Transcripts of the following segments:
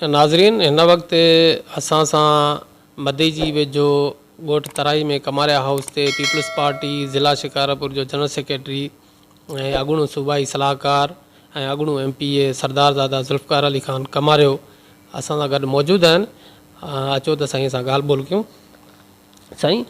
ناظرين هن وقت اسان سان مديجي ويجهو ڳوٺ ترائي ۾ ڪماريا هائوس تي پيپلز پارٽي ضلع شڪارپور جو جنرل سيڪريٽري ۽ اڳوڻو صوبائي صلاحڪار ۽ اڳوڻو ايم پي اي سردارزاده ذوالفقار علي خان ڪماريو اسان سان گڏ موجود آهن اچو ته سائين سان ڳالهه ٻولهه ڪيون سائين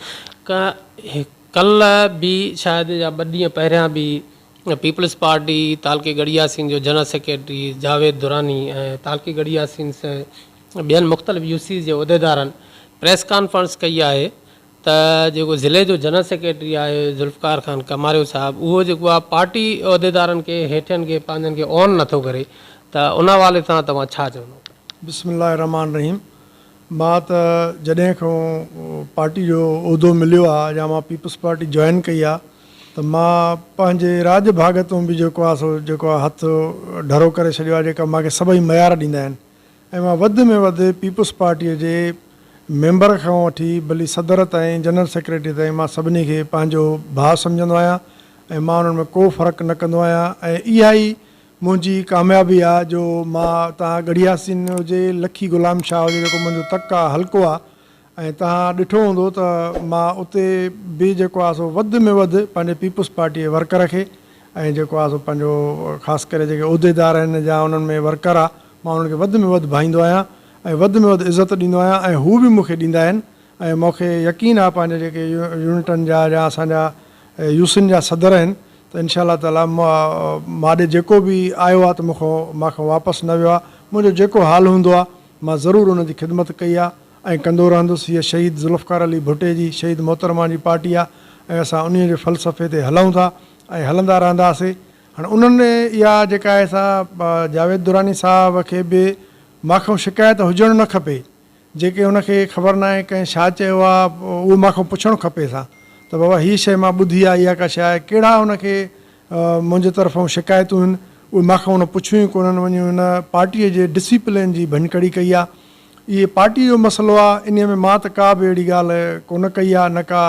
ڪلهه به شايد يا ٻه ڏينهن پهريان به پيپلز پارٽي تعلقي ڳڙهي ياسين جو جنرل سيڪريٽري جاويد دراني ۽ تعلقي ڳڙهي ياسين سين ٻين مختلف يو سيز جي عهديدارن پريس ڪانفرنس ڪئي آهي ته جيڪو ضلعي جو جنرل سيڪريٽري آهي ذوالفقار خان ڪماريو صاحب اهو جيڪو آهي پارٽي عهديدارن کي هيٺين کي پنهنجن کي آن نٿو ڪري ته ان حوالي سان توهان ڇا چوندو. بسم الله الرحمٰن الرحيم مان ته جڏهن کان پارٽي جو عهدو مليو آ يا مان پيپلز پارٽي جوائن ڪئي آ ته مان پنهنجي راڄ ڀاڳ تون به جيڪو آ سو جيڪو آ هٿ ڍرو ڪري ڇڏيو آ جيڪا مان کي سڀئي ميار ڏيندا آهن ۽ مان وڌ ۾ وڌ پيپلز پارٽيء جي ميمبر کان وٺي ڀلي صدر تائين جنرل سيڪريٽري تائين مان سڀني کي پنهنجو ڀاء سمجهندو آهيان ۽ مان انهن ۾ ڪو فرق نه ڪندو آهيان ۽ اها ئي منهنجي ڪاميابي آ جو مان تان ڳڙهياسين هجي لکي غلام شاهه هجي جيڪو منهنجو تڪ آ حلقو آ ۽ توهان ڏٺو هوندو ته مان اتي به جيڪو آهي سو وڌ ۾ وڌ پنهنجي پيپلز پارٽي جي ورڪر کي ۽ جيڪو آهي سو پنهنجو خاص ڪري جيڪي عهديدار آهن يا انهن ۾ ورڪر آهي مان انهن کي وڌ ۾ وڌ ڀائيندو آهيان ۽ وڌ ۾ وڌ عزت ڏيندو آهيان ۽ هو به مون کي ڏيندا آهن ۽ مون کي يقين آهي پنهنجي جيڪي يونٽن جا يا اسان جا يوسين جا صدر آهن ته انشاء الله تعالي مان ڏي جيڪو به آيو آهي ته مون کان مان کان واپس نه ويو آهي منهنجو جيڪو حال هوندو آهي مان ضرور ان جي خدمت ڪئي آهي ۽ ڪندو رهندس. هيء شهيد ذوالفقار علي ڀٽي جي شهيد محترمه جي پارٽي آ ۽ اسان انهيء جي فلسفي تي هلون ٿا ۽ هلندا رهنداسي. هاڻ انهن اها جيڪا آهي سا جاويد دراني صاحب کي به مان کان شڪايت هجڻ نه کپي. جيڪي هن کي خبر ناهي ڪنهن ڇا چيو آ اهو مان کان پڇڻ کپيس ها ته بابا هيء شيء مان ٻڌي آ اها ڪا شيء آهي ڪهڙا هن کي منهنجي طرفئون شڪايتون هن اهي مان کان هن پڇيون ئي ڪونهن وڃي هن پارٽيء جي ڊسيپلين جي ڀڃڪڙي ڪئي آ. اهي پارٽيء جو مسئلو آ، انهيء ۾ مان ته ڪا به اهڙي ڳالهه ڪونه ڪئي آ، نه ڪا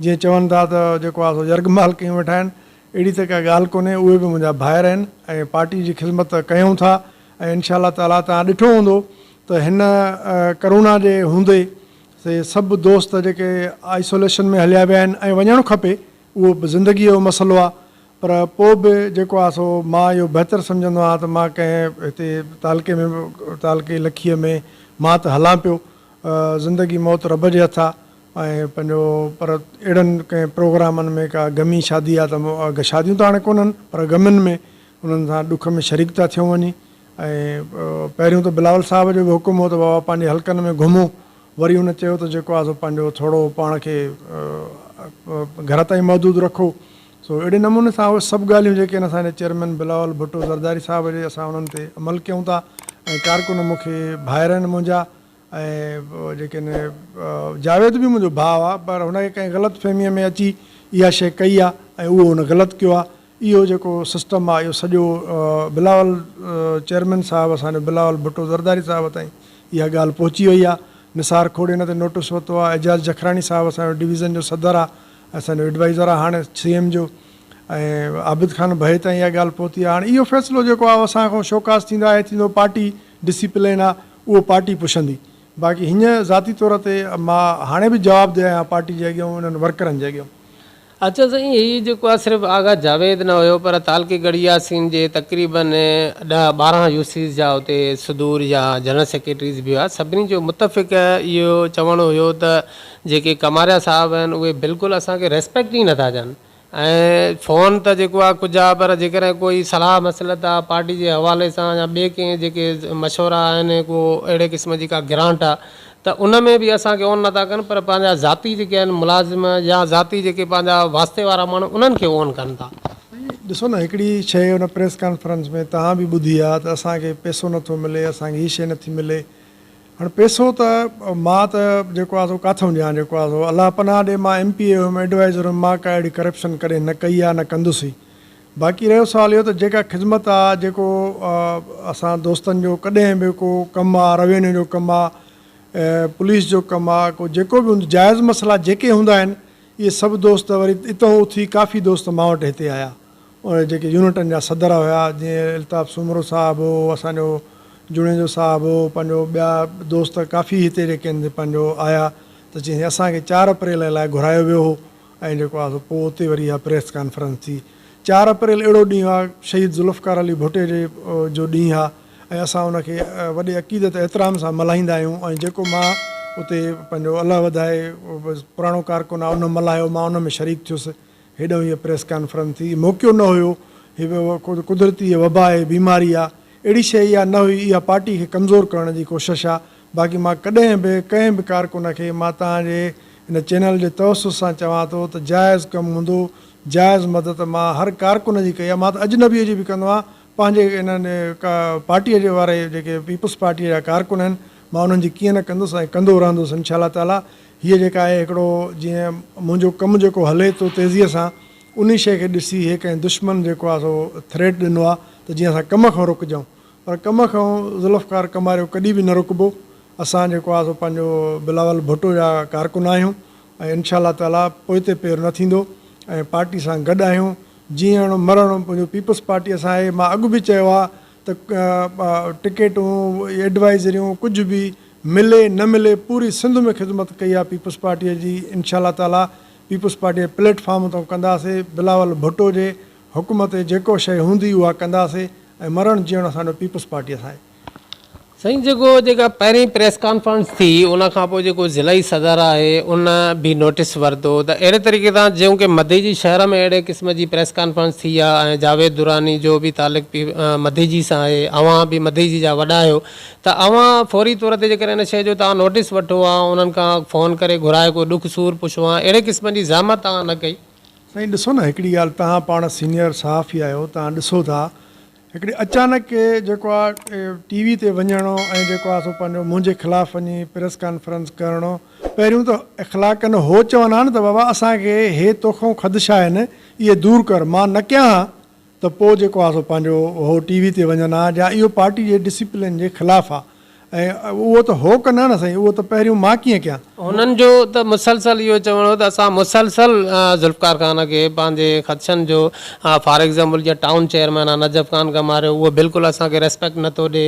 جيئن چون ٿا ته جيڪو آ سو يرغمال ڪيون ويٺا آهن، اهڙي ته ڪا ڳالهه ڪونهي، اهي به منهنجا ڀائر آهن ۽ پارٽيء جي خذمت ڪيون ٿا ۽ انشاء الله تعاليٰ توهان ڏٺو هوندو ته هن ڪرونا جي هوندي سي سڀ دوست جيڪي آئسوليشن ۾ هليا ويا آهن ۽ وڃڻ کپي اهو به زندگيء جو مسئلو آ پر پوء به جيڪو آ سو مان اهو بهتر سمجهندو آهيان ته مان ڪنهن هتي تعلقي ۾ تعلقي لکيء ۾ مان ته هلان پيو زندگي موت رب جي هٿ آ ۽ پنهنجو پر اهڙن ڪنهن پروگرامن ۾ ڪا غمي شادي آ ته شاديون ته هاڻي ڪونهن پر غمن ۾ انهن سان ڏک ۾ شريڪ ٿا ٿيون وڃي ۽ پهريون ته بلاول صاحب جو به حڪم هو ته بابا پنهنجي حلقن ۾ گهمو وري هن چيو ته جيڪو آ سو پنهنجو ٿورو پاڻ کي گهر تائين محدود رکو. سو اهڙي نموني سان اهي سڀ ڳالهيون جيڪي آهن اسان جي چيئرمين بلاول ڀٽو زرداري صاحب جي اسان انهن تي عمل ڪيون ٿا ۽ ڪارڪن مون کي ڀائر آهن منهنجا ۽ جيڪي آهن جاويد به منهنجو ڀاء آ پر هن کي ڪنهن غلط فهميء ۾ اچي اها شيء ڪئي آ ۽ اهو هن غلط ڪيو آ. اهو جيڪو سسٽم آ اهو سڄو بلاول چيئرمين صاحب اسان جو بلاول ڀٽو زرداري صاحب تائين اها ڳالهه پهچي وئي آ نثار کوڙي ان تي نوٽس ورتو آ اعجاز جکراڻي صاحب اسان جو ڊويزن جو صدر آ اسان جو ايڊوائيزر آ هاڻي سي ايم جو ۽ عابد خان ڀئي تائين اها ڳالهه پهتي آ هاڻي اهو فيصلو جيڪو آ اسان کان شوڪاز ٿيندو آهي ٿيندو پارٽي ڊسيپلين آ اهو پارٽي پڇندي باقي هينئر ذاتي طور تي مان هاڻي به جوابده آهيان پارٽي جي اڳيون انهن ورڪرن جي اڳيون. اچا سائين هي جيڪو آ صرف آغا جاويد نه هيو پر تعلقي ڳڙهي ياسين جي تقريبن ڏهه 12 يو سيز جا اتي صدور يا جنرل سيڪريٽريز به هيا سڀني جو متفق اهو چوڻ هيو ته جيڪي ڪماريا صاحب آهن اهي بلڪل اسان کي ريسپيڪٽ ئي نٿا ڏين ۽ فون ته جيڪو آ ڪجهه آ پر جيڪڏهن ڪوئي صلاح مصلحت آ پارٽي جي حوالي سان يا ٻئي ڪنهن جيڪي مشورا آهن ڪو اهڙي قسم جي ڪا گرانٽ آ ته ان ۾ به اسان کي اون نٿا ڪن پر پنهنجا ذاتي جيڪي آهن ملازم يا ذاتي جيڪي پنهنجا واسطي وارا ماڻهو انهن کي اون ڪن ٿا. سائين ڏسو نه هڪڙي شيء ان پريس ڪانفرنس ۾ توهان به ٻڌي آ ته اسان کي پئسو نٿو ملي اسان کي هي شيء نٿي ملي هاڻ پئسو ته مان ته جيڪو آ سو ڪاٿئون ڏيان جيڪو آ سو الله پناهه ڏي مان ايم پي اي هيم ايڊوائيزر هيم مان ڪا اهڙي ڪرپشن ڪڏهن نه ڪئي آ نه ڪندس ئي باقي رهيو سوال اهو ته جيڪا خدمت آ جيڪو اسان دوستن جو ڪڏهن به ڪو ڪم آ روينيو جو ڪم آ پوليس جو ڪم آ ڪو جيڪو به هوندو جائز مسئلا جيڪي هوندا آهن اهي سڀ دوست وري اتئون اٿي ڪافي دوست مان وٽ هتي آيا اهي جيڪي يونٽن جا صدر هيا جيئن الطاف سومرو صاحب هو اسان جو جوڻيجو صاحب هو پنهنجو ٻيا دوست ڪافي هتي جيڪي آهن سي پنهنجو آيا ته چيائين اسان کي چار اپريل لاء گهرايو ويو هو ۽ جيڪو آهي سو پوء اتي وري اها پريس ڪانفرنس ٿي. چار اپريل اهڙو ڏينهن آهي شهيد ذوالفقار علي ڀٽي جي جو ڏينهن آهي ۽ اسان ان کي وڏي عقيدت احترام سان ملهائيندا آهيون ۽ جيڪو مان اتي پنهنجو الله وڌائي پراڻو ڪارڪن آهي ان ملهايو مان ان ۾ شريڪ ٿيس هيڏانهن هيء پريس ڪانفرنس ٿي موقعو نه هيو هي قدرتي وبا آهي بيماري آهي اهڙي شيء اها نه هئي اها پارٽي کي ڪمزور ڪرڻ جي ڪوشش آهي باقي مان ڪڏهن به ڪنهن به ڪارڪن کي مان توهان جي هن چينل جي توسط سان چوان ٿو ته جائز ڪم هوندو جائز مدد مان هر ڪارڪن جي ڪئي آهي مان ته اجنبي جي به ڪندو آهيان پنهنجي انهن پارٽيء جي واري جيڪي پيپلز پارٽيء جا ڪارڪن آهن مان انهن جي ڪيئن نه ڪندس ۽ ڪندو رهندس انشاء الله تعالي هيء جيڪا آهي هڪڙو جيئن منهنجو ڪم جيڪو هلي ٿو تيزيء سان انهي شيء کي ڏسي هي ڪنهن دشمن جيڪو آهي سو ٿريٽ ڏنو آهي ته جيئن اسان ڪم کان رڪجون پر ڪم کان ذوالفقار ڪماريو ڪڏهن به نه رڪبو اسان جيڪو آهي سو پنهنجو بلاول ڀٽو جا ڪارڪن آهيون ۽ انشاء الله تعالي پوئتي پير نه ٿيندو ۽ پارٽي سان گڏ آهيون جيئڻ مرڻ منهنجو پيپلز پارٽيء سان آهي مان اڳ به چيو آهي ته ٽڪيٽون ايڊوائيزريون ڪجهه به ملي نه ملي پوري سنڌ ۾ خدمت ڪئي آهي پيپلز پارٽيء جي انشاء الله تعالي پيپلز پارٽيء جي پليٽ فارم تان ڪنداسي بلاول ڀٽو جي حڪم تي جيڪو شيء هوندي اها ڪنداسي ۽ مرڻ جيئڻ اسان جو پيپلز پارٽيء سان آهي. سائين جيڪو جيڪا پهرين پريس ڪانفرنس ٿي ان کان پوء جيڪو ضلعي صدر آهي ان به نوٽيس ورتو ته اهڙي طريقي سان جيئن ڪي مديجي شهر ۾ اهڙي قسم جي پريس ڪانفرنس ٿي آهي ۽ جاويد دراني جو به تعلق مديجي سان آهي اوهان به مديجي جا وڏا آهيو ته اوهان فوري طور تي جيڪڏهن ان شيء جو توهان نوٽيس وٺو ها انهن کان فون ڪري گهرائي ڪو ڏک سور پڇو ها اهڙي قسم جي زحمت توهان نه ڪئي. سائين ڏسو نه هڪڙي ڳالهه توهان پاڻ سينيئر صحافي آهيو توهان ڏسو ٿا هڪڙي اچانڪ جيڪو آ ٽي وي تي وڃڻو ۽ جيڪو آ سو پنهنجو منهنجي خلاف وڃي پريس ڪانفرنس ڪرڻو پهريون ته اخلاقن هو چون ها نه ته بابا اسان کي هي توکون خدشا آهن اهي دور ڪر مان نه ڪيان ها ته پوء جيڪو آ سو پنهنجو هو ٽي وي تي وڃن ها جا اهو پارٽي جي ڊسيپلين جي خلاف آ ۽ اهو ته هو ڪن ها نه سائين اهو ته پهريون مان ڪيئن ڪيان. هنن جو ته مسلسل اهو چوڻ هو ته اسان مسلسل ذوالفقار خان کي پنهنجي خدشن جو فار ايگزامپل جيئن ٽائون چيئرمين آهي نجف خان ڪماريو اهو بلڪل اسان کي ريسپيڪٽ نه ٿو ڏي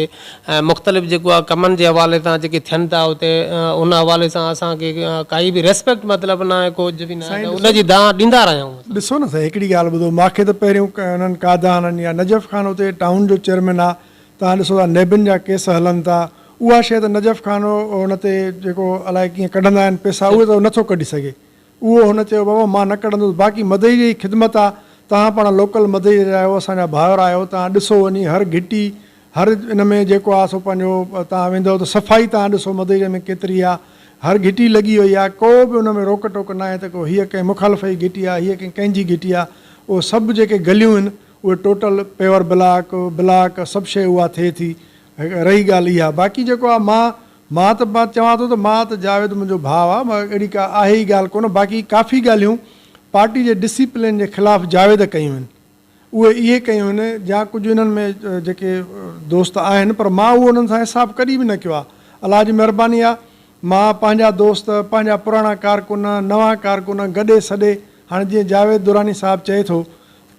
۽ مختلف جيڪو آهي ڪمن جي حوالي سان جيڪي ٿين ٿا اتي ان حوالي سان اسان کي ڪائي به ريسپيڪٽ مطلب نه آهي ڪجهه به نه آهي ته ان جي دانهن ڏيندا رهيا آهيون. ڏسو نه سائين هڪڙي ڳالهه ٻڌو مان کي ته پهريون انهن ڪا دانهن يا نجف خان اتي ٽائون جو چيئرمين آهي توهان ڏسو ٿا نيبن جا ڪيس هلن ٿا اها شيء ته نجف خان ان تي جيڪو الائي ڪيئن ڪڍندا آهن پئسا اهي ته نٿو ڪڍي سگهي اهو هن چيو بابا مان نه ڪڍندس باقي مدئي جي خدمت آ توهان پاڻ لوڪل مدئي جا آهيو اسان جا ڀائر آهيو توهان ڏسو وڃي هر گهٽي هر ان ۾ جيڪو آ سو پنهنجو توهان ويندؤ ته صفائي توهان ڏسو مدئي جي ۾ ڪيتري آ هر گهٽي لڳي وئي آ ڪو به ان ۾ روڪ ٽوڪ ناهي ته ڪو هيء ڪنهن مخالف جي گهٽي آ هيء ڪنهن جي گهٽي آ اهو سڀ جيڪي گليون آهن اهي ٽوٽل پيور بلاڪ بلاڪ سڀ شيء اها ٿئي ٿي رهي ڳالهه اها باقي جيڪو آ مان مان ته مان چوان ٿو ته مان ته جاويد منهنجو ڀاء آ مان اهڙي ڪا آهي ئي ڳالهه ڪونه باقي ڪافي ڳالهيون پارٽي جي ڊسيپلين جي خلاف جاويد ڪيون آهن اهي اهي ڪيون آهن جا ڪجهه انهن ۾ جيڪي دوست آهن پر مان اهو انهن سان حساب ڪڏهن به نه ڪيو آ الله جي مهرباني آ مان پنهنجا دوست پنهنجا پراڻا ڪارڪن نوان ڪارڪن گڏي سڏي هاڻي جيئن جاويد دراني صاحب چئي ٿو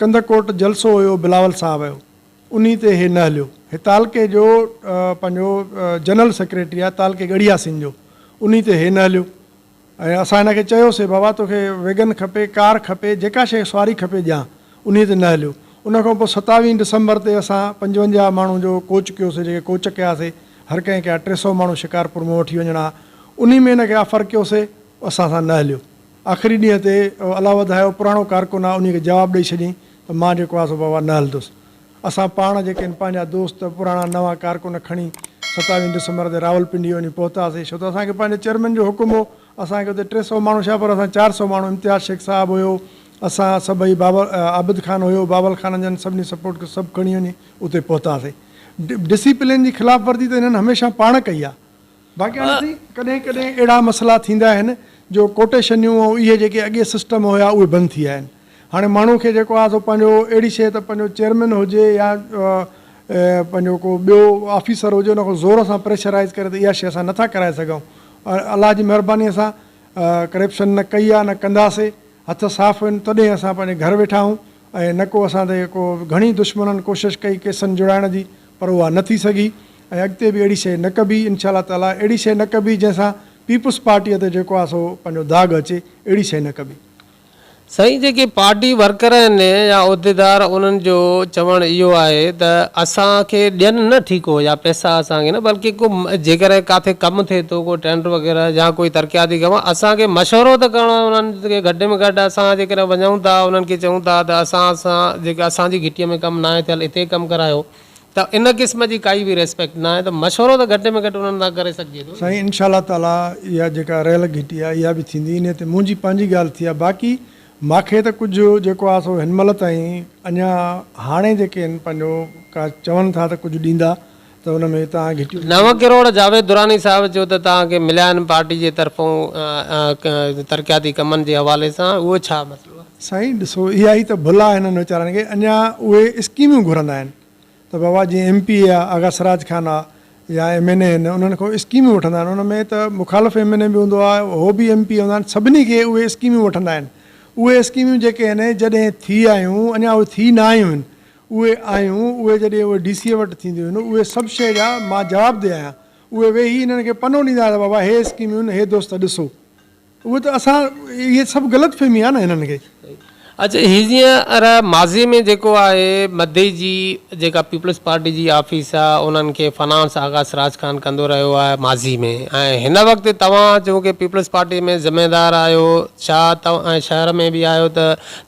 ڪنڌڪوٽ جلسو هيو بلاول صاحب جو انهي تي هي نه هليو هي تعلقي جو پنهنجو جنرل سيڪريٽري آهي تعلقي ڳڙهي ياسين جو انهي تي هي نه هليو ۽ اسان هن کي چيوسي بابا توکي ويگن کپي ڪار کپي جيڪا شيء سواري کپي ڏيان انهي تي نه هليو ان کان پوء ستاويهين ڊسمبر تي اسان 55 ماڻهو جو ڪوچ ڪيوسي جيڪي ڪوچ ڪياسي هر ڪنهن کي 300 ماڻهو شڪارپور مان وٺي وڃڻا انهي ۾ هن کي آفر ڪيوسي اسان سان نه هليو آخري ڏينهن تي الله وڌايو پراڻو ڪارڪن آ انهي کي جواب ڏئي ڇڏيائين ته مان جيڪو آ سو بابا نه هلندس. اسان پاڻ جيڪي آهن پنهنجا دوست پراڻا نوان ڪارڪن کڻي ستاويهين ڊسمبر تي راولپنڊي وڃي پهتاسي ڇو ته اسان کي پنهنجي چيئرمين جو حڪم هو اسان کي اتي 300 ماڻهو ڇا پر اسان 400 ماڻهو امتياز شيخ صاحب هيو اسان سڀئي بابل عابد خان هيو بابل خان جن سڀني سپورٽ ڪيو سڀ کڻي وڃي اتي پهتاسي. ڊسيپلين جي خلاف ورزي ته هنن هميشه پاڻ ڪئي آ. باقي هاڻي سائين ڪڏهن ڪڏهن اهڙا مسئلا ٿيندا آهن جو ڪوٽيشنيون ۽ اهي جيڪي اڳي سسٽم هيا اهي بند ٿي ويا آهن هاڻي ماڻهو کي جيڪو آهي سو پنهنجو اهڙي شيء ته پنهنجو چيئرمين هجي يا پنهنجو ڪو ٻيو آفيسر هجي ان کان زور سان پريشرائيز ڪري ته اها شيء اسان نٿا ڪرائي سگهون الله جي مهرباني سان ڪرپشن نه ڪئي آهي نه ڪنداسي هٿ صاف آهن تڏهن اسان پنهنجي گهر ويٺا آهيون ۽ نه ڪو اسان تي ڪو گهڻي دشمنن ڪوشش ڪئي ڪيسن جڙائڻ جي پر اها نه ٿي سگهي ۽ اڳتي به اهڙي شيء نه ڪبي انشاء الله تعاليٰ اهڙي شيء نه ڪبي جنهن سان پيپلز پارٽيء تي جيڪو آهي سو پنهنجو داغ اچي اهڙي شيء نه ڪبي. سائين جيڪي پارٽي ورڪر آهن يا عهديدار انهن جو چوڻ اهو آهي ته اسان کي ڏين نه ٺيڪو يا پئسا اسان کي نه بلڪه ڪو جيڪڏهن ڪاٿي ڪم ٿئي ٿو ڪو ٽينڊر وغيره يا ڪوئي ترقياتي ڪم اسان کي مشورو ته ڪرڻو آهي انهن کي گهٽ ۾ گهٽ اسان جيڪڏهن وڃون ٿا انهن کي چئون ٿا ته اسان سان جيڪا اسان جي گهٽي ۾ ڪم ناهي ٿيل اتي ڪم ڪرايو ته ان قسم جي ڪائي به ريسپيڪٽ ناهي ته مشورو ته گهٽ ۾ گهٽ انهن سان ڪري سگهجي ٿو. سائين انشاء الله تعالي اها جيڪا رهيل گهٽي آهي اها به ٿيندي انهي تي منهنجي پنهنجي ڳالهه ٿي آهي باقي ماکي ته ڪجهه جيڪو آهي سو هن مهل تائين اڃا هاڻي جيڪي آهن پنهنجو ڪا چون ٿا ته ڪجهه ڏيندا ته ان ۾ توهان گهٽيون نو ڪروڙ جاويد دراني صاحب چيو ته توهان کي مليا آهن پارٽي جي طرفون ترقياتي ڪمن جي حوالي سان اهو ڇا مسئلو آهي. سائين ڏسو اها ئي ته ڀل آهي هنن ويچارن کي اڃا اهي اسڪيمون گهرندا آهن ته بابا جيئن ايم پي اي آ آغا سراج خان آ يا ايم اين اي آهن انهن کان اسڪيمون وٺندا آهن ان ۾ ته مخالف ايم اين اي به هوندو آهي هو به ايم پي اي هوندا آهن سڀني کي اهي اسڪيمون وٺندا آهن اهي اسڪيمون جيڪي آهن جڏهن ٿي آيون اڃا اهي ٿي نه آيون آهن اهي آيون اهي جڏهن اهي ڊي سي وٽ ٿينديون آهن اهي سڀ شيء جا مان جوابده آهيان اهي ويهي انهن کي پنو ڏيندا آهيان ته بابا هي اسڪيمون آهن هي دوست ڏسو اهي ته اسان اهي سڀ غلط فهمي آهي نه هنن کي. اچ هي جيئن ار ماضي ۾ جيڪو آهي مدي جي جيڪا پيپلز پارٽي جي آفيس آ انهن کي فنانس آغا سراج خان ڪندو رهيو آهي ماضي ۾ ۽ هن وقت توهان چونڪه پيپلز پارٽي ۾ ذميدار آهيو ڇا ۽ شهر ۾ به آهيو ته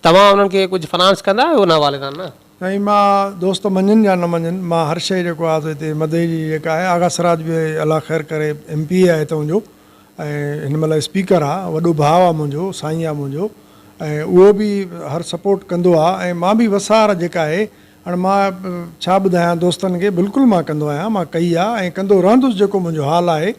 توهان انهن کي ڪجهه فنانس ڪندا آهيو ان حوالي سان نه؟ سائين مان دوست مڃن يا نه مڃن مان هر شئي جيڪو آهي سو هتي مدي جي جيڪا آهي آغا سراج به الله خير ڪري ايم پي اي آهي هتان جو ۽ هن مهل اسپيڪر آ وڏو ڀاء آ منهنجو سائين آ منهنجو ۽ اهو به هر سپورٽ ڪندو آ ۽ مان به وسار جيڪا آهي هاڻي مان ڇا ٻڌايان دوستن کي بلڪل مان ڪندو آهيان مان ڪئي آ ۽ ڪندو رهندس جيڪو منهنجو حال آهي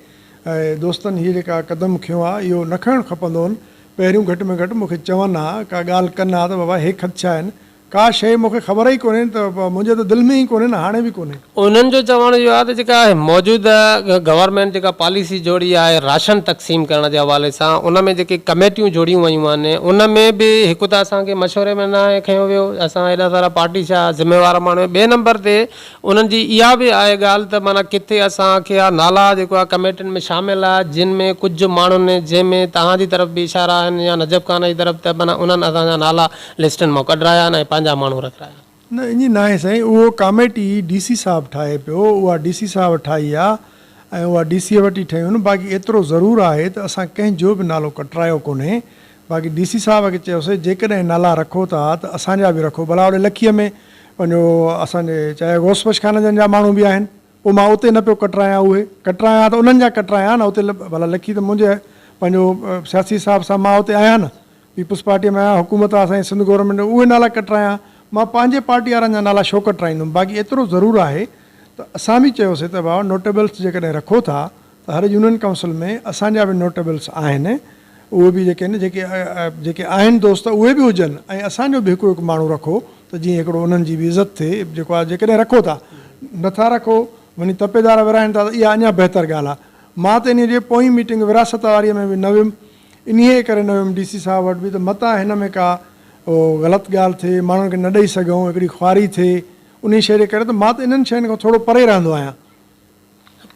۽ دوستن هي جيڪا قدم کنيو آ اهو نه کڻڻ کپندو هن پهريون گهٽ ۾ گهٽ مون کي چون ها ڪا ڳالهه ڪن ها ته بابا هي خدشا آهن ڪا شيء مون کي خبر ئي ڪونهي ته منهنجي ته دل ۾ ئي ڪونهي نه هاڻي به ڪونهي. انهن جو چوڻ اهو آهي ته جيڪا موجوده گورنمينٽ جيڪا پاليسي جوڙي آهي راشن تقسيم ڪرڻ جي حوالي سان ان ۾ جيڪي ڪميٽيون جوڙيون ويون آهن ان ۾ به هڪ ته اسان کي مشوري ۾ ناهي کنيو ويو اسان ايڏا سارا پارٽي جا ذميوار ماڻهو آهيون ٻئي نمبر تي انهن جي اها به آهي ڳالهه ته معنيٰ ڪٿي اسان کي اها نالا جيڪو آهي ڪميٽين ۾ شامل آهي جن ۾ ڪجهه ماڻهن جنهن ۾ توهان جي طرف به اشارا آهن يا نجف خان جي طرف ته معنيٰ انهن اسان جا نالا لسٽن مان ڪڍرايا آهن ۽ پنهنجا ماڻهو رکرايا آهن. نه ائين ناهي سائين اهو ڪاميٽي ڊي سي صاحب ٺاهي پيو اها ڊي سي صاحب ٺاهي آ ۽ اها ڊي سي وٽ ئي ٺهيون آهن باقي ايترو ضرور آهي ته اسان ڪنهن جو به نالو ڪٽرايو ڪونهي باقي ڊي سي صاحب کي چيوسي جيڪڏهن نالا رکو ٿا ته اسان جا به رکو ڀلا اوڏي لکيء ۾ پنهنجو اسان جي چاهي غوث بخش خان جن جا ماڻهو به آهن پوء مان اتي نه پيو ڪٽرايان اهي ڪٽرايان ها ته انهن جا ڪٽرايان ها نه اتي ڀلا لکي ته منهنجي پنهنجو سياسي حساب سان مان اتي آهيان نه پيپلز پارٽيء ۾ آهيان حڪومت آهي اسان جي سنڌ گورنمينٽ اهي نالا ڪٽرايان مان پنهنجي پارٽي وارن جا نالا ڇو ڪٽرائيندم باقي ايترو ضرور آهي ته اسان به چيوسي ته ڀاء نوٽيبلس جيڪڏهن رکو ٿا ته هر يونين ڪائونسل ۾ اسان جا به نوٽيبلس آهن اهي به جيڪي آهن جيڪي جيڪي آهن دوست اهي به هجن ۽ اسان جو به هڪڙو هڪ ماڻهو رکو ته جيئن هڪڙو انهن جي به عزت ٿئي جيڪو آهي جيڪڏهن رکو ٿا نه ٿا رکو وڃي تپيدار ورهائين ٿا ته اها اڃا بهتر ڳالهه آهي مان ته انهيء جي پوئين ميٽنگ وراثت واريء ۾ به نه ويم انهيء ڪري نه ويم ڊي سي صاحب وٽ به ته متان هن ۾ ڪا غلط ڳالهه ٿئي ماڻهن کي نه ڏئي سگهون هڪڙي خواري ٿئي انهيء شيء جي ڪري ته مان ته انهن شين کان ٿورو پري رهندو آهيان.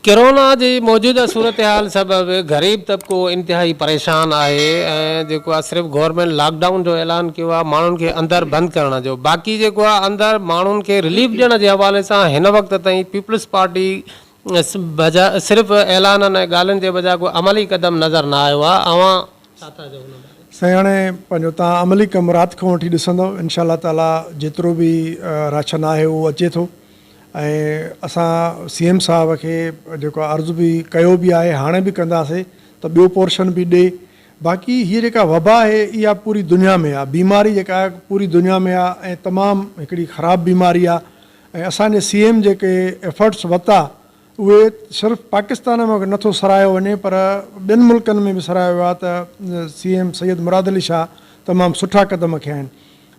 ڪرونا جي موجوده صورتحال سبب غريب طبقو انتهائي پريشان آهي ۽ جيڪو آهي صرف گورنمينٽ لاڪ ڊائون جو اعلان ڪيو آهي ماڻهن کي اندر بند ڪرڻ جو باقي جيڪو آهي اندر ماڻهن کي رليف ڏيڻ جي حوالي سان هن وقت تائين پيپلز پارٽي بجاء صرف اعلانن ۽ ڳالهين جي بجاء ڪو عملي قدم نظر نه آيو آهي اوهان ڇا ٿا چئو ان باري ۾؟ سائين هاڻي پنهنجو تان عملي ڪم رات کان وٺي ڏسندؤ انشاء الله تعالي جيترو به راشن آهي اهو اچي ٿو ۽ اسان سي ايم صاحب کي جيڪو عرض به ڪيو به آهي هاڻي به ڪنداسي ته ٻيو پورشن به ڏي باقي هيء جيڪا وبا آهي اها پوري دنيا ۾ آهي بيماري جيڪا آهي پوري دنيا ۾ آهي ۽ تمام هڪڙي خراب بيماري آهي ۽ اسان جي سي ايم جيڪي ايفرٽس ورتا اهي صرف پاڪستان ۾ نٿو سراهيو وڃي پر ٻين ملڪن ۾ به سراهيو ويو آهي ته سي ايم سيد مراد علي شاهه تمام سٺا قدم کنيا آهن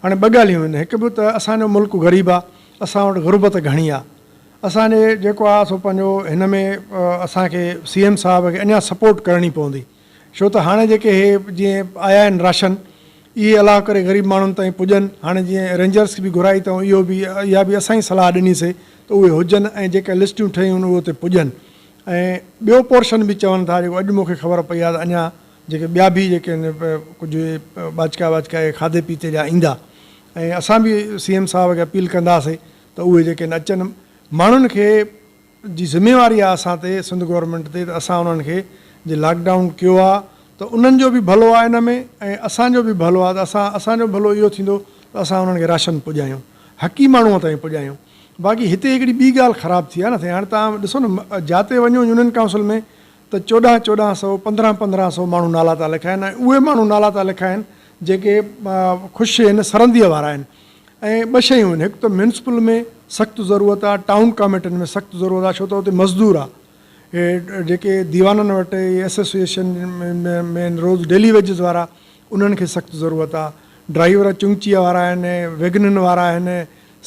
هاڻي ٻه ڳالهيون آهن، هڪ به ته اسان جو ملڪ غريب آ، اسان وٽ غربت گهڻي آ، اسان جي جيڪو آ سو پنهنجو هن ۾ اسان کي سي ايم صاحب کي اڃا سپورٽ ڪرڻي پوندي، ڇو ته هاڻي جيڪي هي جيئن آيا آهن راشن اهي الله ڪري غريب ماڻهن تائين پڄن. هاڻي جيئن رينجرس به گهرائي اٿئون اهو به اها به اسان ئي صلاح ڏني سي ته اهي هجن ۽ جيڪا لسٽيون ٺهيون آهن اهي اتي پڄن ۽ ٻيو پورشن به چون ٿا جيڪو اڄ مون کي خبر پئي آهي ته اڃا جيڪي ٻيا به جيڪي آهن ڪجهه ٻاچڪا واچڪا اهي کاڌي پيتي جا ايندا ۽ اسان به سي ايم صاحب کي اپيل ڪنداسي ته اهي جيڪي آهن اچن ماڻهن کي جي ذميواري آ اسان تي سنڌ گورنمينٽ تي ته اسان انهن کي جي لاڪ ڊائون ڪيو آ ته انهن جو به ڀلو آ ان ۾ ۽ اسان جو به ڀلو آ ته اسان اسان جو ڀلو اهو ٿيندو ته اسان انهن کي راشن پڄايون حقي ماڻهو تائين پڄايون باقي هتي هڪڙي ٻي ڳالهه خراب ٿي آ نه سائين هاڻي توهان ڏسو نه جاتي وڃو يونين ڪائونسل ۾ ته چوڏهن چوڏهن سئو پندرهن پندرهن سئو ماڻهو نالا ٿا لکائن ۽ اهي ماڻهو نالا ٿا لکائن جيڪي خوش آهن سرنديء وارا آهن ۽ ٻه شيون آهن هڪ ته ميونسپل ۾ سخت ضرورت آهي ٽائون ڪاميٽين ۾ سخت ضرورت آهي ڇو ته اتي مزدور آهي اهي جيڪي ديوانن وٽ اهي ايسوسيئيشن ۾ روز ڊيلي ويجز وارا انهن کي سخت ضرورت آهي ڊرائيور چنگچيء وارا آهن ويگنن وارا آهن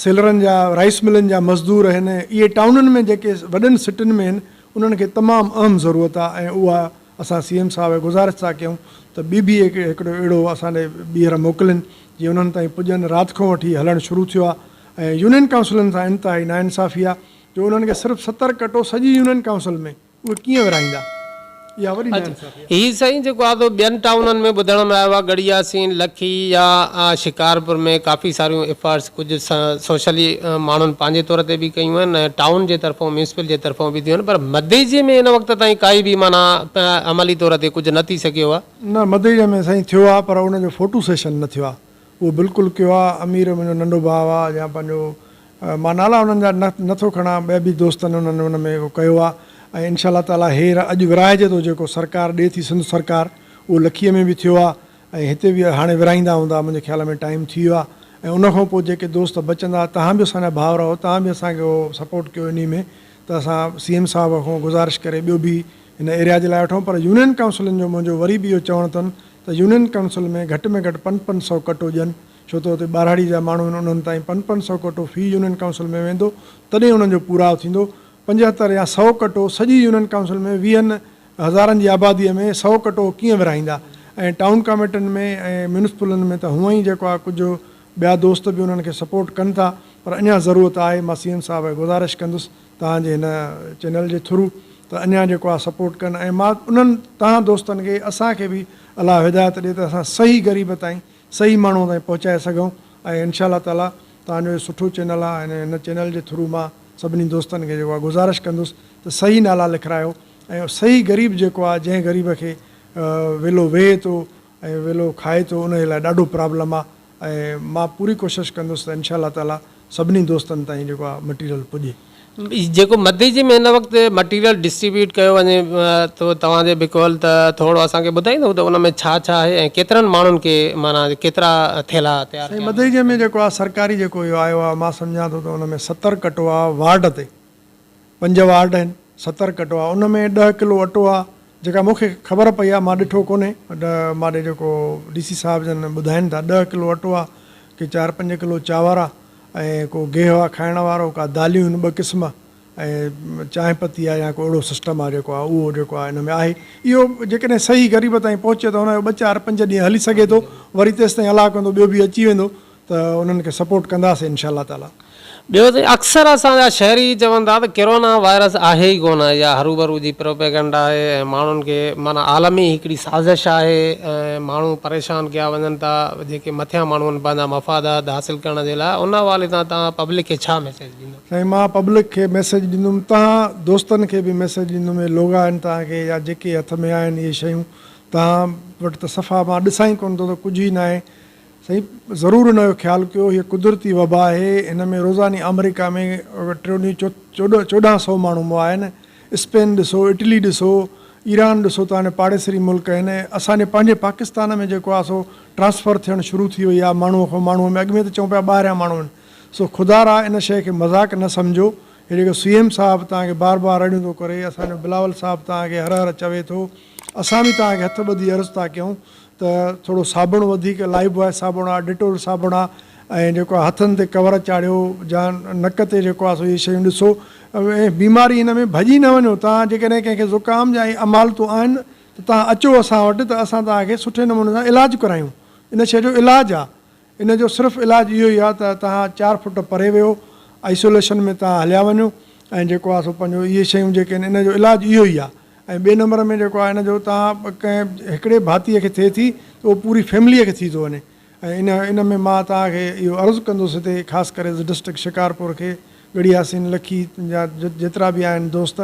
سيلرن جا رائيس ملن جا مزدور آهن اهي ٽائونن ۾ جيڪي وڏن سٽين ۾ آهن انهن کي تمام اهم ضرورت آهي ۽ اها اسان سي ايم صاحب کي گذارش ٿا ڪيون ته ٻي به هڪڙو اهڙو اسان ڏي ٻيهر موڪلين جيئن انهن تائين پڄن رات کان وٺي هلڻ شروع ٿيو آهي ۽ يونين ڪائونسلن سان انتهائي ناانصافي آهي جو انهن کي صرف 70 ڪٽو سڄي يونين ڪائونسل ۾ اهي ڪيئن ورهائيندا اها وڏي ناانصافي آهي. هي سائين جيڪو آ سو ٻين ٽائونن ۾ ٻڌڻ ۾ آيو آ ڳڙهي ياسين، لکي يا شڪارپور ۾ ڪافي ساريون افرٽس ڪجهه سوشلي ماڻهن پنهنجي طور تي به ڪيون آهن ۽ ٽائون جي طرفون ميونسپل جي طرفون به ٿيون آهن پر مديجي ۾ هن وقت تائين ڪائي به معنيٰ عملي طور تي ڪجهه نه ٿي سگهيو آ. نه مديجي ۾ سائين ٿيو آ پر ان جو فوٽو سيشن نه ٿيو آ اهو بلڪل ڪيو آ امير منهنجو ننڍو ڀاء آ يا پنهنجو مان نالا انهن جا نه نه ٿو کڻان ٻيا به دوستن انهن ان ۾ ڪيو آ ۽ انشاء الله تعالي هير اڄ ورهائجي ٿو جيڪو سرڪار ڏي ٿي سنڌ سرڪار اهو لکيء ۾ به ٿيو آ ۽ هتي به هاڻي ورهائيندا هوندا منهنجي خيال ۾ ٽائيم ٿي ويو آ ۽ ان کان پوء جيڪي دوست بچندا توهان به اسان جا ڀائر آهو توهان به اسان کي اهو سپورٽ ڪيو انهي ۾ ته اسان سي ايم صاحب کان گذارش ڪري ٻيو به هن ايريا جي لاء وٺون پر يونين ڪائونسلن جو منهنجو وري به اهو چوڻ اٿن ته يونين ڪائونسل ۾ گهٽ ۾ گهٽ پنج پنج سئو ڪٽو ڏين ڇو ته اتي ٻهراڙي جا ماڻهو آهن انهن تائين پنج پنج سئو ڪٽو في يونين ڪائونسل ۾ ويندو تڏهن انهن جو پورائو ٿيندو. 75 يا سئو ڪٽو سڄي يونين ڪائونسل ۾ ويهن هزارن جي آباديء ۾ سئو ڪٽو ڪيئن ورهائيندا ۽ ٽائون ڪاميٽين ۾ ۽ ميونسپلن ۾ ته هونئن ئي جيڪو آهي ڪجهه ٻيا دوست به انهن کي سپورٽ ڪن ٿا پر اڃا ضرورت آهي مان سي ايم صاحب کي گذارش ڪندس توهان جي هن چينل جي ٿرو ته اڃا جيڪو آهي سپورٽ ڪن ۽ مان انهن توهان دوستن کي اسان کي به الله هدايت ڏي ته اسان صحيح غريب تائين صحيح ماڻهو تائين پهچائي سگهون ۽ انشاء الله تعالي توهان جو هي سٺو چينل آهي ۽ هن چينل جي ٿرو مان سڀني دوستن کي جيڪو آهي گذارش ڪندس ته صحيح نالا لکرايو ۽ صحيح غريب جيڪو آهي جنهن غريب کي ويلو ويهي ٿو ۽ ويلو کائي ٿو ان جي لاء ڏاڍو پرابلم آهي ۽ مان پوري ڪوشش ڪندس ته انشاء الله تعالي سڀني دوستن تائين جيڪو آهي مٽيريل پڄي. جيڪو مديجي ۾ هن وقت مٽيريل ڊسٽريبيوٽ ڪيو وڃي ٿو توهان جي بقول ته ٿورو اسان کي ٻڌائيندو ته ان ۾ ڇا ڇا آهي ۽ ڪيترن ماڻهن کي معنيٰ ڪيترا ٿيلها تيار سائين ڪيا ويا مديجي ۾ جيڪو آهي سرڪاري جيڪو اهو آيو آهي مان سمجهان ٿو ته ان ۾ 70 ڪٽو آهي وارڊ تي پنج وارڊ آهن 70 ڪٽو آهي ان ۾ ڏهه ڪلو اٽو آهي جيڪا مون کي خبر پئي آهي مان ڏٺو ڪونهي مان ڏي جيڪو ڊي سي صاحب جن ٻڌائين ٿا ڏهه ڪلو اٽو آهي ڪي چار پنج ڪلو چانور آهي ۽ ڪو گيهه آ کائڻ وارو، ڪا داليون آهن ٻه قسم ۽ چانهه پتي آ يا ڪو اهڙو سسٽم آ جيڪو آ اهو جيڪو آ ان ۾ آهي. اهو جيڪڏهن صحيح غريب تائين پهچي ته ان جو ٻه چار پنج ڏينهن هلي سگهي ٿو وري تيستائين الله ڪندو ٻيو به اچي ويندو ته انهن کي سپورٽ ڪنداسين انشاء الله تعالي. ٻيو ته اڪثر اسان جا شهري چون ٿا ته ڪرونا وائرس آهي ئي ڪونه اها هروڀرو جي پروپيگنڊا آهي ۽ ماڻهن کي معنيٰ عالمي هڪڙي سازش آهي ۽ ماڻهو پريشان ڪيا وڃن ٿا جيڪي مٿيان ماڻهو آهن پنهنجا مفادات حاصل ڪرڻ جي لاء ان حوالي سان توهان پبلڪ کي ڇا ميسيج ڏيندو؟ سائين مان پبلڪ کي ميسيج ڏيندم توهان دوستن کي به ميسيج ڏيندم اهي لوگا آهن توهان کي يا جيڪي هٿ ۾ آهن اهي شيون توهان وٽ ته صفا مان ڏسان ئي ڪونه ٿو ته ڪجهه ئي ناهي سائين ضرور ان جو خيال ڪيو هيء قدرتي وبا آهي هن ۾ روزاني آمريڪا ۾ ٽيون ڏينهن 14 سئو ماڻهو مئا آهن اسپين ڏسو اٽلي ڏسو ايران ڏسو توهان جا پاڙيسري ملڪ آهن اسان جي پنهنجي پاڪستان ۾ جيڪو آهي سو ٽرانسفر ٿيڻ شروع ٿي وئي آهي ماڻهو کان ماڻهو ۾ اڳ ۾ ته چئون پيا ٻاهريان ماڻهو آهن سو خدا را ان شيء کي مذاق نه سمجهو هي جيڪو سي ايم صاحب توهان کي بار بار رڙيون ٿو ڪري اسان جو بلاول صاحب توهان کي هر هر چوي ٿو اسان به توهان کي هٿ ٻڌي عرض ٿا ڪيون ته ٿورو صابڻ وڌيڪ لائيف بواء صابڻ آ ڊيٽول صابڻ آ ۽ جيڪو آ هٿن تي ڪور چاڙهيو جا نڪ تي جيڪو آ سو اهي شيون ڏسو ۽ بيماري هن ۾ ڀڄي نه وڃو توهان جيڪڏهن ڪنهن کي زڪام جا ۽ امالتون آهن ته توهان اچو اسان وٽ ته اسان توهان کي سٺي نموني سان علاج ڪرايون. ان شيء جو علاج آ ان جو صرف علاج اهو ئي آ ته توهان چار فوٽ پري ويهو آئسوليشن ۾ توهان هليا وڃو ۽ جيڪو آ سو پنهنجو اهي شيون جيڪي آهن ان جو علاج اهو ئي آ ۽ ٻئي نمبر ۾ جيڪو آ ان جو توهان ڪنهن هڪڙي ڀاتيء کي ٿئي ٿي ته اهو پوري فيمليء کي ٿي ٿو وڃي ۽ ان ان ۾ مان توهان کي اهو عرض ڪندس هتي خاص ڪري ڊسٽرڪٽ شڪارپور کي ڳڙهي ياسين لکي جا جيترا به آهن دوست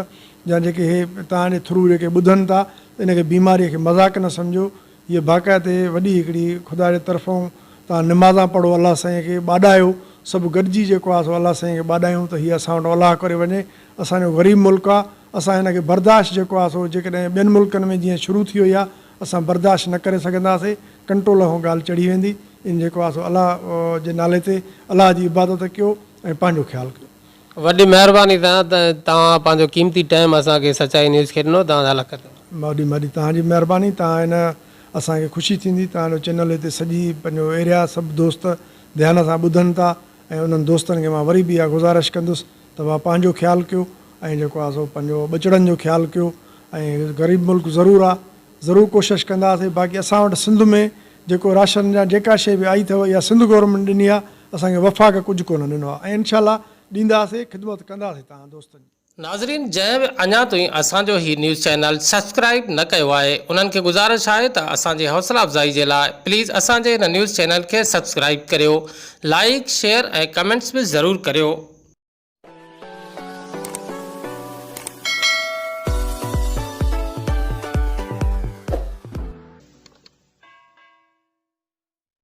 يا جيڪي هي توهان جي ٿرو جيڪي ٻڌن ٿا ته ان کي بيماريء کي مذاق نه سمجهو هيء باقاعدي وڏي هڪڙي خدا جي طرفئون توهان نمازان پڙهو الله سائين کي ٻاڏايو سڀ گڏجي جيڪو آهي سو الله سائين کي ٻاڏايون ته هيء اسان وٽ الله ڪري وڃي اسان جو غريب ملڪ آهي اسان هن کي برداشت جيڪو آهي سو جيڪڏهن ٻين ملڪن ۾ جيئن شروع ٿي وئي آهي اسان برداشت نه ڪري سگهنداسي ڪنٽرول کان ڳالهه چڙهي ويندي ان جيڪو آهي سو الله جي نالي تي الله جي عبادت ڪيو ۽ پنهنجو خيال ڪيو. وڏي مهرباني توهان ته توهان پنهنجو قيمتي ٽائيم اسان کي سچائي نيوز کي ڏنو توهان جا لک ٿورا. وڏي وڏي توهان جي مهرباني توهان هن اسان کي خوشي ٿيندي توهان جو چينل هتي سڄي پنهنجو ايريا سڀ دوست ڌيان سان ٻڌن ٿا ۽ انهن دوستن کي مان وري به اها گذارش ڪندس ته ڀا پنهنجو خيال ڪيو ۽ جيڪو آ سو پنهنجو ٻچڙن جو خيال ڪيو ۽ غريب ملڪ ضرور آ ضرور ڪوشش ڪنداسي باقي اسان وٽ سنڌ ۾ جيڪو راشن يا جيڪا شي به آئي اٿو اها سنڌ گورنمينٽ ڏني آ اسان کي وفاق ڪجهه ڪونه ڏنو آ ۽ انشاء الله ڏينداسي خدمت ڪنداسي توهان دوستن جي. ناظرين جنهن به اڃا تائين اسان جو هي نيوز چينل سبسڪرائيب نه ڪيو آهي انهن کي گذارش آهي ته اسان جي حوصلا افزائي جي لاء پليز اسان جي هن نيوز چينل کي سبسڪرائيب ڪريو لائيڪ شيئر ۽ ڪمينٽس به ضرور ڪريو.